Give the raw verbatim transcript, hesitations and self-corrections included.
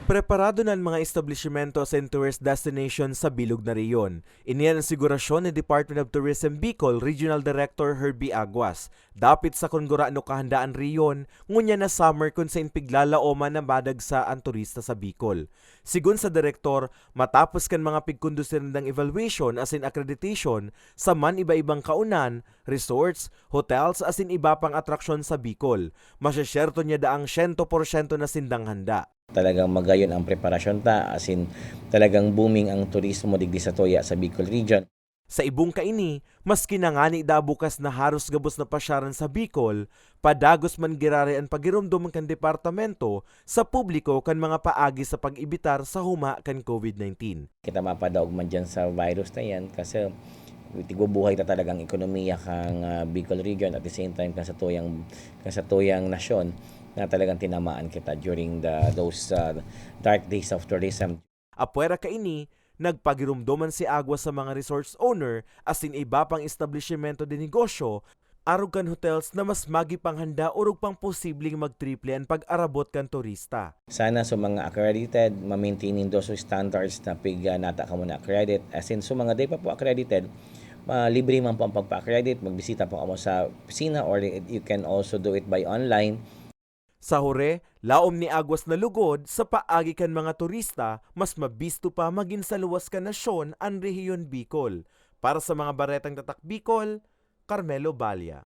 Preparado na an mga establishmento asin tourist destination sa bilog na rehiyon. Ini an asigurasyon ni Department of Tourism Bicol Regional Director Herbie Aguas. Dapit sa kun gurano kahanda an rehiyon, ngunyan na summer kun sain piglalaoman na madagsa an turista sa Bicol. Sigon sa direktor, matapos kan mga pigkondusir nindang evaluation asin accreditation sa man iba-ibang kaonan, resorts, hotels asin iba pang atraksyon sa Bicol, masyesyerto niya daang siyento porsyento na sindang handa. Talagang magayon ang preparasyon ta, asin talagang booming ang turismo digdi sa tuya sa Bicol Region. Sa ibong kaini, maski na ngani da bukas na haros gabos na pasyaran sa Bicol, padagos man giraray an pagiromdom kan departamento sa publiko kan mga paagi sa pag-ebitar sa huma kan COVID nineteen. Kita mapadaog man dyan sa virus na yan kasi tigbubuhay ta talagang ekonomiya kang, ah, Bicol Region, at the same time kan sa tuyang, kan sa tuyang nasyon na talagang tinamaan kita during the, those, ah, dark days of tourism. Apwera kaini, nagpagiromdoman si Aguas sa mga resorts owner asin iba pang establishmento de negosyo, arog kan hotels na mas magi pang handa orog pang posibleng magtriple an pag-arabot kan turista. Sana sa mga accredited, ma-maintain nindo sa standards na pig, ah, nata kamo na accredit. Asin sa mga di pa po accredited, ma-, libre man po ang pagpa-accredit. Magbisita po kamo sa opisina, or you can also do it by online. Sa hure, laom ni Aguas na lugod sa paagi kan mga turista, mas mabisto pa magin sa luwas kan nasyon an rehiyon Bicol. Para sa mga Baretang Tatak Bicol, Carmelo Balla.